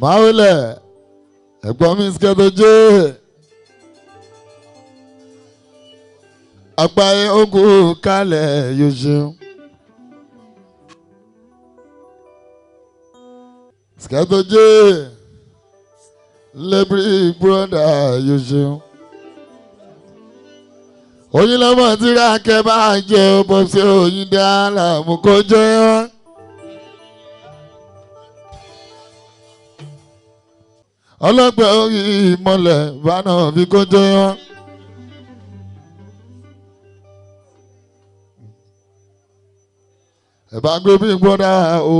Máwílẹ̀ ẹ̀gbọ́n mi Sketo-J àgbáyé ogun kalẹ̀ yóò ṣeun. Sketo-J lẹ́bírí brọ́dà yóò ṣeun. Oyin lọ́mọ tí rákẹ́ bá jẹ́ bọ́ sí oyin dáhàlà mú kó jẹ́ wọ́n. Ọlọ́gbẹ́ orí ìmọ̀lẹ̀ bánà bí kò jẹ́ wọn. Ẹ̀bá gbé bí gbọ́dá o.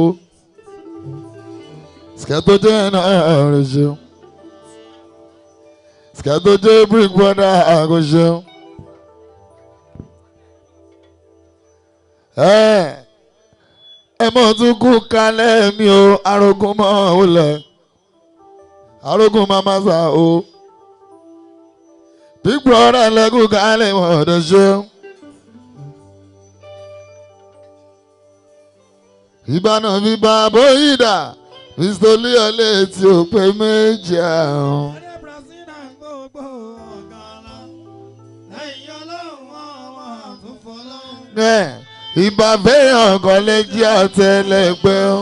Sketo-J náà rẹ̀ ṣeun. Sketo-J bí gbọ́dá kò ṣeun. Ẹ mọ̀ tún kú kalẹ̀ mi o, arógún mọ́ ò lẹ̀. Arógún mama sa o. Big brother lẹ́gùn kálẹ̀ wọ́n ṣe. Ìbànú fi bá bóyìdà, Mr. Olúyọ̀lé tí ò pé méjì àrùn. Ìbà fẹ́yàn kan lè jẹ́ àtẹlẹgbẹ́ o.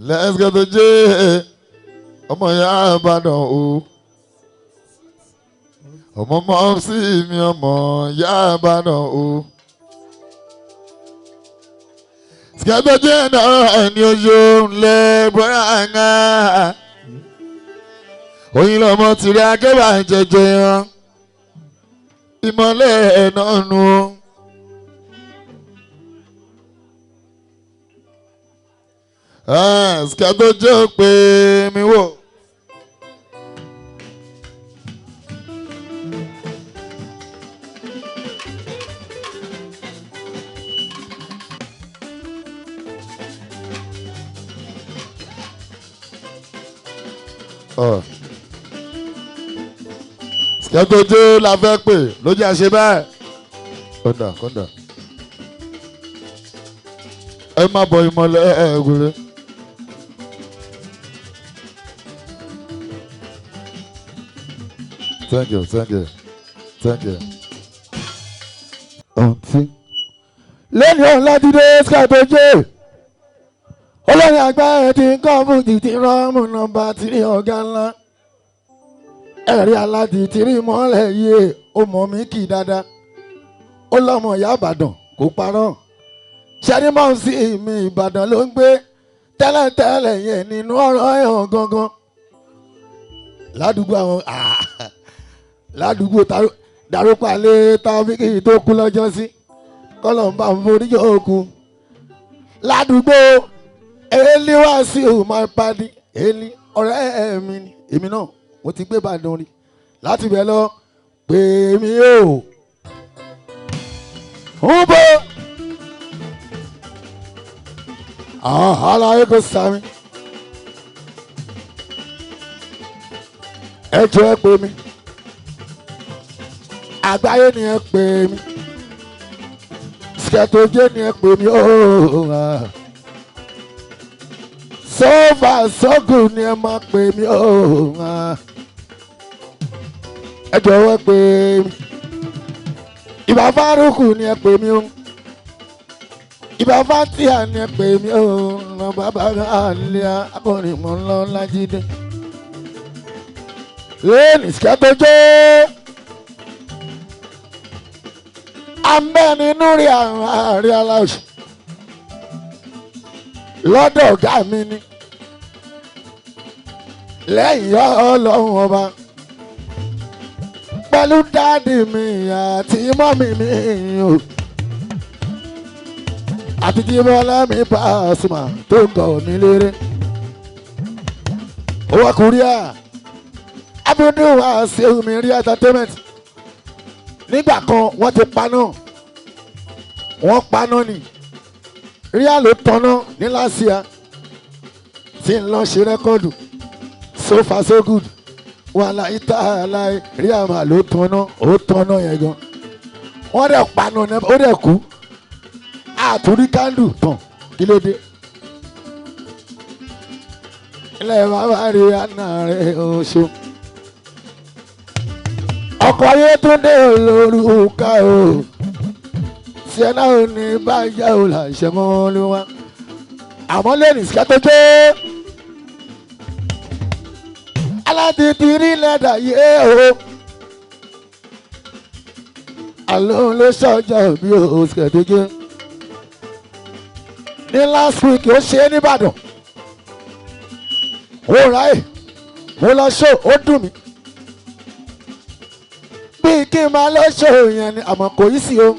Let's go to J. Ọmọ ìyá Ìbàdàn o. Ọmọ mọ́ sí mi ọmọ ìyá Ìbàdàn o. Sketo-J náà ni oṣù ńlẹ̀ bọ́lá ńlá. Oyin lọmọ tìrí akẹ́wà jẹjẹ yan. Ìmọ̀lẹ̀ náà nu o. Sketo-J pè mí wò. Sketo-J la fẹ́ pè ló jẹ́ àṣẹ báyìí. Kọ́ńdà kọ́ńdà. Ẹ má bọ ìmọ̀lẹ̀ ẹ̀ gúnlẹ̀. Thank you, thank you, thank you. Ọ̀ntí. Lẹ́nu Ọ̀làdídé Sketo-J. Olórin àgbáyé ti ń kọ́ fún títí rọ́ọ̀mù nọ́mbà tìrí ọ̀gá ńlá. Ẹ̀rí aládì tìrí mọ́lẹ̀ yìí ó mọ̀ mí kì dáadáa. Ó lọ́mọ ìyá Ìbàdàn kò parọ́. Ṣẹ́ni mọ́ sí mi Ìbàdàn ló ń gbé tẹ́lẹ̀tẹ́lẹ̀ yẹn nínú ọ̀rọ̀ ẹ̀hàn gangan. Ládùúgbò àwọn ládùúgbò dàrúpalẹ̀ Taofiki tó kú lọ́jọ́ sí kọ́lọ̀ ń bá ń forí yòókù. Ládùúgbò Eli wá sí o máa padi Eli ọ̀rẹ́ mi ni èmi náà mo ti gbé Ìbàdàn rí láti bẹ̀ lọ pè mí o. Ń bọ̀ aláyé kò sami ẹ jọ̀ọ́ ẹ pè mí àgbáyé ni ẹ pè mí Sketo-J ni ẹ pè mí ooo. So far so good ni ẹ máa pè mí ooo. Ẹ jọ̀wọ́ ẹ pè mí. Ìbà Fárúkù ni ẹ pè mí o. Ìbà Fátíà ni ẹ pè mí o. Lọ bàbá àlẹ́ akọrin mọ́ lọ Lájídé. Lẹ́nu Sketo-J. Àmbẹ́ nínú rí àrùn àárí aláṣẹ. Lọ́dọ̀ ọ̀gá mi ni. Lẹ́yìn Ọlọ́run ọba. Pẹ̀lú dáàdì mi àti mọ́mì mi o. Àti Jíbọ́lá mi Pasuma tó kọ̀ mí léré. Owó kúríà. Abudu wa ṣe omi rí entertainment. Nígbà kan wọ́n ti paná. Wọ́n paná ni. Ríà ló tanná ní lásìá tí ń lọ ṣe rẹ́kọ́ọ̀dù so far so good wàhálà ìta láì ríà mà ló tanná ó tanná yẹn gan wọ́n dẹ̀ panu ó dẹ̀ kú àtúrí kándù tàn kí ló dé. Ilẹ̀ bàbá rí àná rẹ̀ oṣù. Ọkọ̀ Ayétúndé olórúkà o. Sienna ò ní báyà ò làṣẹ mọ́ ló wá. Àmọ́ lẹ́nu ìsìkà tó jẹ́. Aládìdí rí lẹ́dà yé o. Àlọ́ ló ṣọjọ́ bí o ìsìkà tó jẹ́. Ní last week ó ṣe é nìbàdàn. Ó ráyè mo lọ ṣó ó dùn mí. Bí kí n máa lọ ṣó yẹn ni àmọ́ kò yí sí o.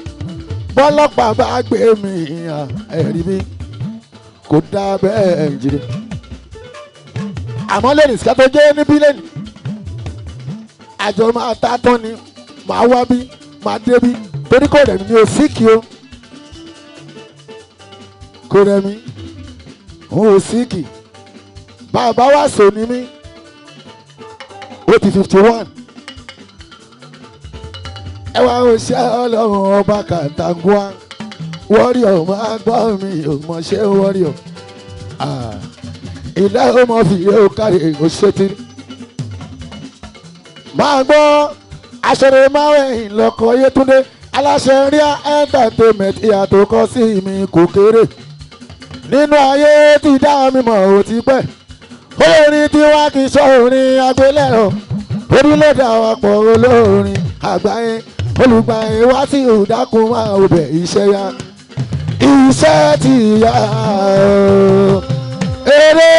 Bọ́lọ́pàá bá gbé mi ẹ̀rí mi kò dá bẹ́ẹ̀ jìnnì. Àmọ́ lẹ́nu ìsìká tó jẹ́ níbí lẹ́nu. Àjọ máa ta tán ni màá wá bí màá dé bí torí kò rẹ̀ mí mi ò síkì o. Kò rẹ̀ mí ò síkì. Bàbá wa sọ ni mí ó ti 51. Ẹ wá o ṣe ọlọ́run ọba Kàtàngúà wọ́ríọ̀ máa gbọ́ mi ò mọ̀ ṣé wọ́ríọ̀ ilé ọmọ fìyẹ́ ò kárí òṣètìrì. Máa gbọ́ aṣọ́rẹ́ márùn-ún lọ́kọ̀ Yétúndé aláṣẹ Ríà entertainment ìyàtọ̀ kọ́ sí mi kò kéré nínú ayé tí dá mi mọ̀ ò ti pẹ́. Olórin tí wá kì í sọ orin agbélẹ̀rọ orílẹ̀-èdè àwapọ̀ olórin àgbáyé olùgbàyè wá sí ìdákun máa ò bẹ̀ iṣẹ́ ya iṣẹ́ ti yá eré.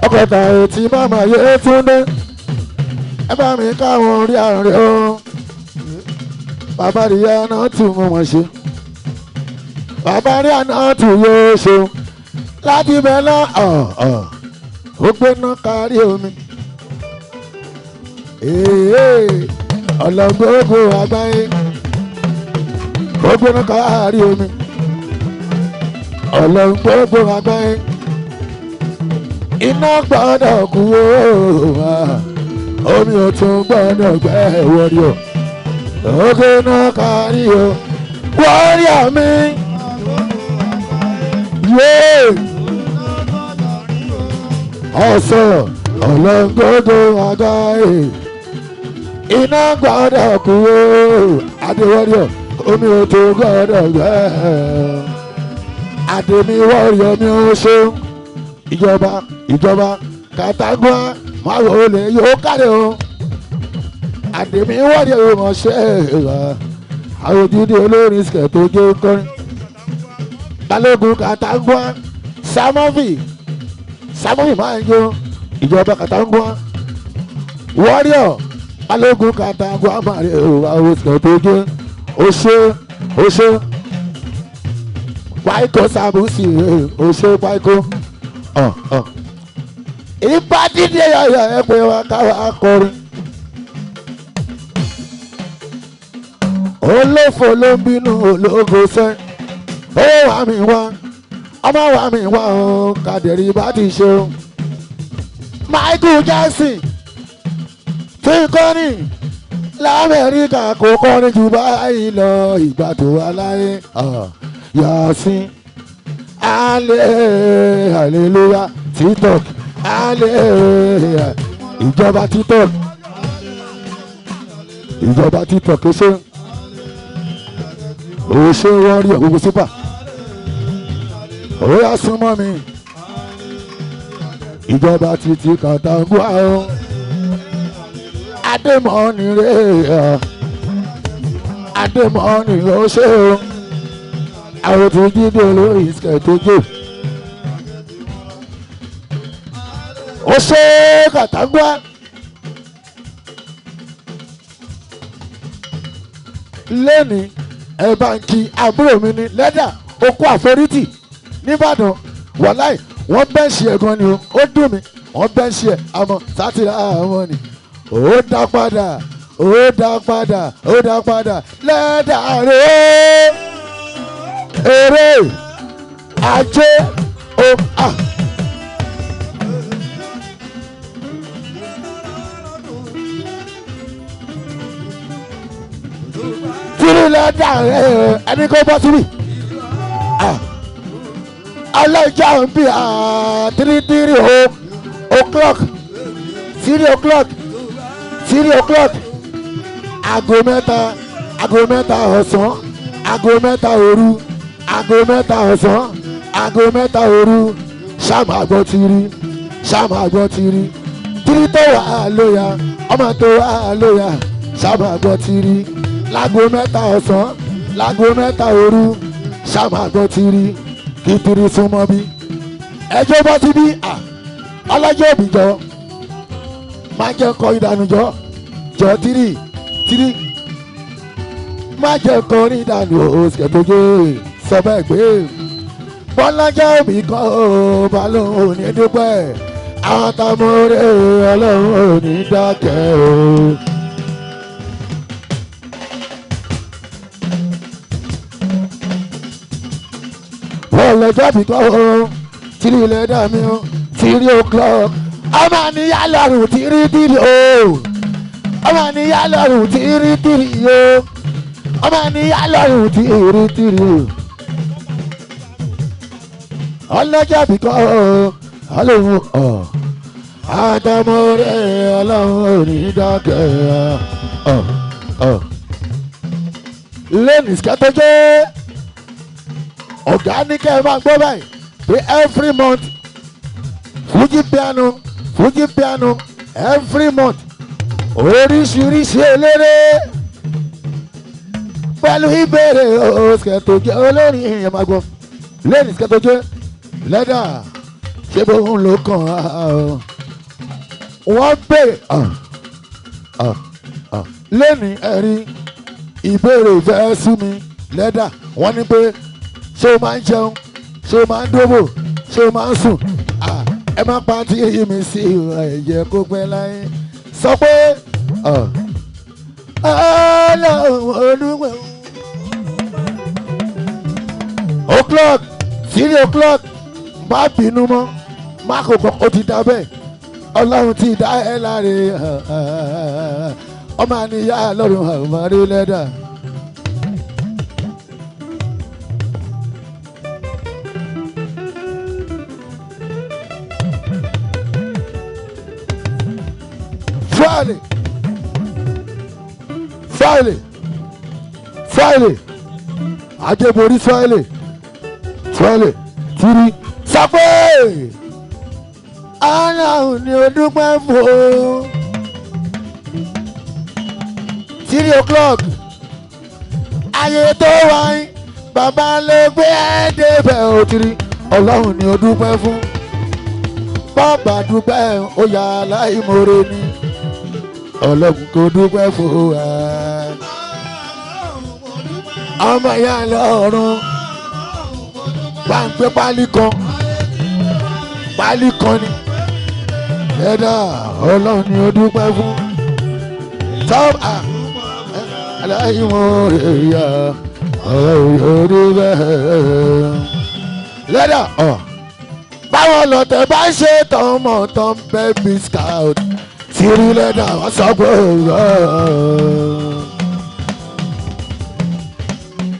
Ọkọ̀tà ètí màmá Yétúndé ẹ bá mi káwọn orí àrùn o bàbá ríyá náà tún mọ̀ wọ́n ṣe. Bàbá rí àná tù yóò ṣe láti bẹ̀ lọ ó gbóná kárí omi. Ọlọ́gbọ́gbọ́ àgbáyé ó gbóná kárí omi. Ọlọ́gbọ́gbọ́ àgbáyé iná gbọ́dọ̀ kú omi ò tún gbọ́dọ̀ gbẹ́ wọ́rí o. Ó gbóná kárí o wọ́rí àmì. Ọ̀sán ọlọ́gbọ́dọ̀ àgbáyé iná gbọ́dọ̀ kú o adéwọ́ríọ̀ omi ò tó gbọ́dọ̀ gbẹ́ adémiwọ́ríọ̀ mi ò ṣe ìjọba ìjọba Kàtàngúà máa wò ó lè yóò kárẹ̀ o adémiwọ́ríọ̀ yóò mọ̀ ṣe àwọn òdìdí olórin ṣẹ̀ tó gé kọrin. Balógun Kàtàngúà Samovi Samovi máa ń jó ìjọba Kàtàngúà warrior Balógun Kàtàngúà máa rí àwọn òṣìṣẹ́ tó gé oṣó oṣó Páíkó Sàbùsì oṣó Páíkó ìbádìí ẹ̀yà ẹ̀ pé wá káwá kọrin. Olófò ló ń bínú ológo sẹ́ ó wà mí wá ọmọ wà mí wá o kàdérí bá ti ṣe o. Michael Jackson tí ń kọrin lamẹ́ríkà kò kọrin jù báyìí lọ ìgbà tó wà láyé Yasin alẹ́ hallelujah tiktok alẹ́ ìjọba tiktok ìjọba tiktok ṣe òṣè wọ́n rí ọ̀gbogbo sípà ó yá súnmọ́ mi ìjọba títí Kàtàngúà o Adémọ́ni rẹ̀ Adémọ́ni ló ṣe o àwọn tó jíde olórí ìsìkẹ̀ tó jò ó ṣe Kàtàngúà lẹ́ni ẹ bá ń kí àbúrò mi ní lẹ́dà okó àforítì nìbàdàn wàláì wọ́n bẹ́ǹṣì ẹ̀ gan ni o ó dùn mí wọ́n bẹ́ǹṣì ẹ̀ àmọ́ sátìrà àwọn ni ó dá padà Ó dá padà, ó dá padà lẹ́dà rẹ̀ eré ajé ó à. Tìrì lẹ́dà rẹ̀ ẹni kó bọ́ síbí. Ọlọ́jà ń bí 3:30 o'clock 3 o'clock 3 o'clock aago mẹ́ta, aago mẹ́ta ọ̀sán, aago mẹ́ta òru, aago mẹ́ta ọ̀sán, aago mẹ́ta òru, ṣáàmù àgbọ̀ tìrì, ṣáàmù àgbọ̀ tìrì, tìrì tó wà á lóya, ọmọ tó wà á lóya, ṣáàmù àgbọ̀ tìrì, láago mẹ́ta ọ̀sán, láago mẹ́ta òru, ṣáàmù àgbọ̀ tìrì, kí tìrì súnmọ́ bí ẹjọ́ bọ́ sí bí ọlọ́jọ́ òbí jọ má jẹ́ kọ́ ìdánù jọ jọ tìrì tìrì má jẹ́ kọ́ ìdánù òsèkètòjé sọ bẹ́ẹ̀ pé bọ́lájọ́ òbí kan ó bá lóun ò ní dúpẹ́ àwọn tamọ́rẹ́ ọlọ́run ò ní dákẹ́ o. Bọ́lájọ́ òbí kan ó tìrì ilẹ̀ dà mí o 3 o'clock ọmọ níyà lọ́rùn 3:30 o ọmọ níyà lọ́rùn 3:30 o ọmọ níyà lọ́rùn 3:30 o. Ọlọ́jà bí kọ́ ọlọ́run ọ̀ àtàmọ́rẹ́ ọlọ́run ò ní dákẹ́ ọ̀ ọ̀. Lẹ́nu ìsìkàtọ́jẹ́ ọ̀gá ní kẹ́ ẹ máa gbọ́ báyìí pé every month Fuji piano, Fuji piano every month oríṣiríṣi eléré pẹ̀lú ìbéèrè òsìkàtọ́jẹ́ olórin èèyàn máa gbọ́. Lẹ́nu ìsìkàtọ́jẹ́ lẹ́dà ṣé bóun ló kàn án wọ́n béèrè lẹ́nu ẹ̀rí ìbéèrè ìfẹ́ sú mi lẹ́dà wọ́n ní pé ṣé o máa ń jẹun, ṣé o máa ń dóbò, ṣé o máa ń sùn, ẹ má pa tí èyí mi sí ẹ̀jẹ̀ kó pẹ́ láyé sọ pé ọlọ́run olúwẹ̀. O'clock 3 o'clock má bínú mọ́ má kò kọ́ ó ti dá bẹ́ẹ̀ ọlọ́run ti dá ẹ láre ọmọ àníyá lọ́rùn àmọ́rí lẹ́dà. Friday Friday Friday Ajeborí Friday Friday tiri sọpẹ́ ọlọ́run ni o dúpẹ́ fún. 3 o'clock ayé tó wáyé bàbá ló gbé ẹ́ débẹ̀ òtiri ọlọ́run ni o dúpẹ́ fún. Bàbá dúpẹ́ ó yà láìmoore ni ọlọ́run kò dúpẹ́ fún ẹ. Ọmọ ìyá lọ́run bá ń gbé pálí kan pálí kan ni ẹ̀dá ọlọ́run ni ó dúpẹ́ fún. Tọ́ aláìmoore yá ọlọ́run yóò dúpẹ́. Lẹ́dà báwọn lọ́tẹ̀ bá ṣe tọmọ tán bẹ́ẹ̀ bí scout tìrí lẹ́dà wọ́n sọ pé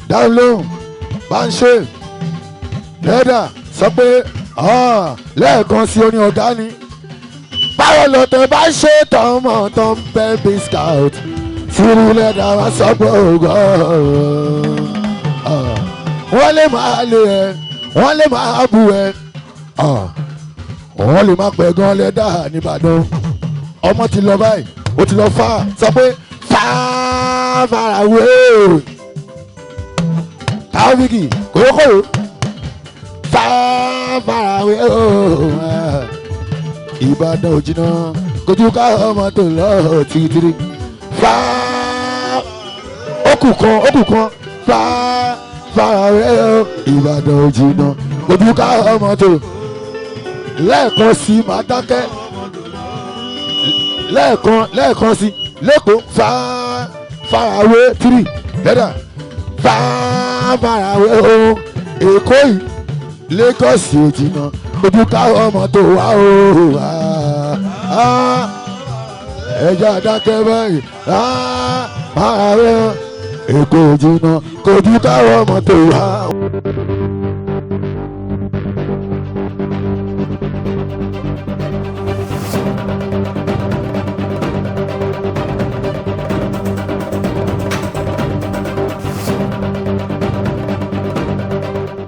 dáhùn lóhùn bá ń ṣe lẹ́dà sọ pé lẹ́ẹ̀kan sí orin ọ̀gá ni báwọn lọ́tẹ̀ bá ṣe tọmọ tán bẹ́ẹ̀ bí scout tìrí lẹ́dà wọ́n sọ pé wọ́n lè máa lé ẹ, wọ́n lè máa bú ẹ, wọ́n lè máa pẹ̀ gan lẹ́dà nìbàdàn. Ọmọ ti lọ báyìí, ó ti lọ fà sọ pé fàáfàràwé Taofiki kòrókòrò fàáfàràwé Ìbàdàn ò jìnnà kojú ká ọmọ tó lọ tìrìtìrì fà ókù kan ókù kan fàáfàràwé Ìbàdàn ò jìnnà kojú ká ọmọ tó lẹ́ẹ̀kan sí máa dákẹ́ lẹ́ẹ̀kan lẹ́ẹ̀kan sí Lẹ́kọ̀ọ́ farawé 3 lẹ́dà farawé o Èkó yìí Lagos ò jìnnà ojú káwọn ọmọ tó wá o ẹja dákẹ́ báyìí farawé Èkó ò jìnnà ojú káwọn ọmọ tó wá o.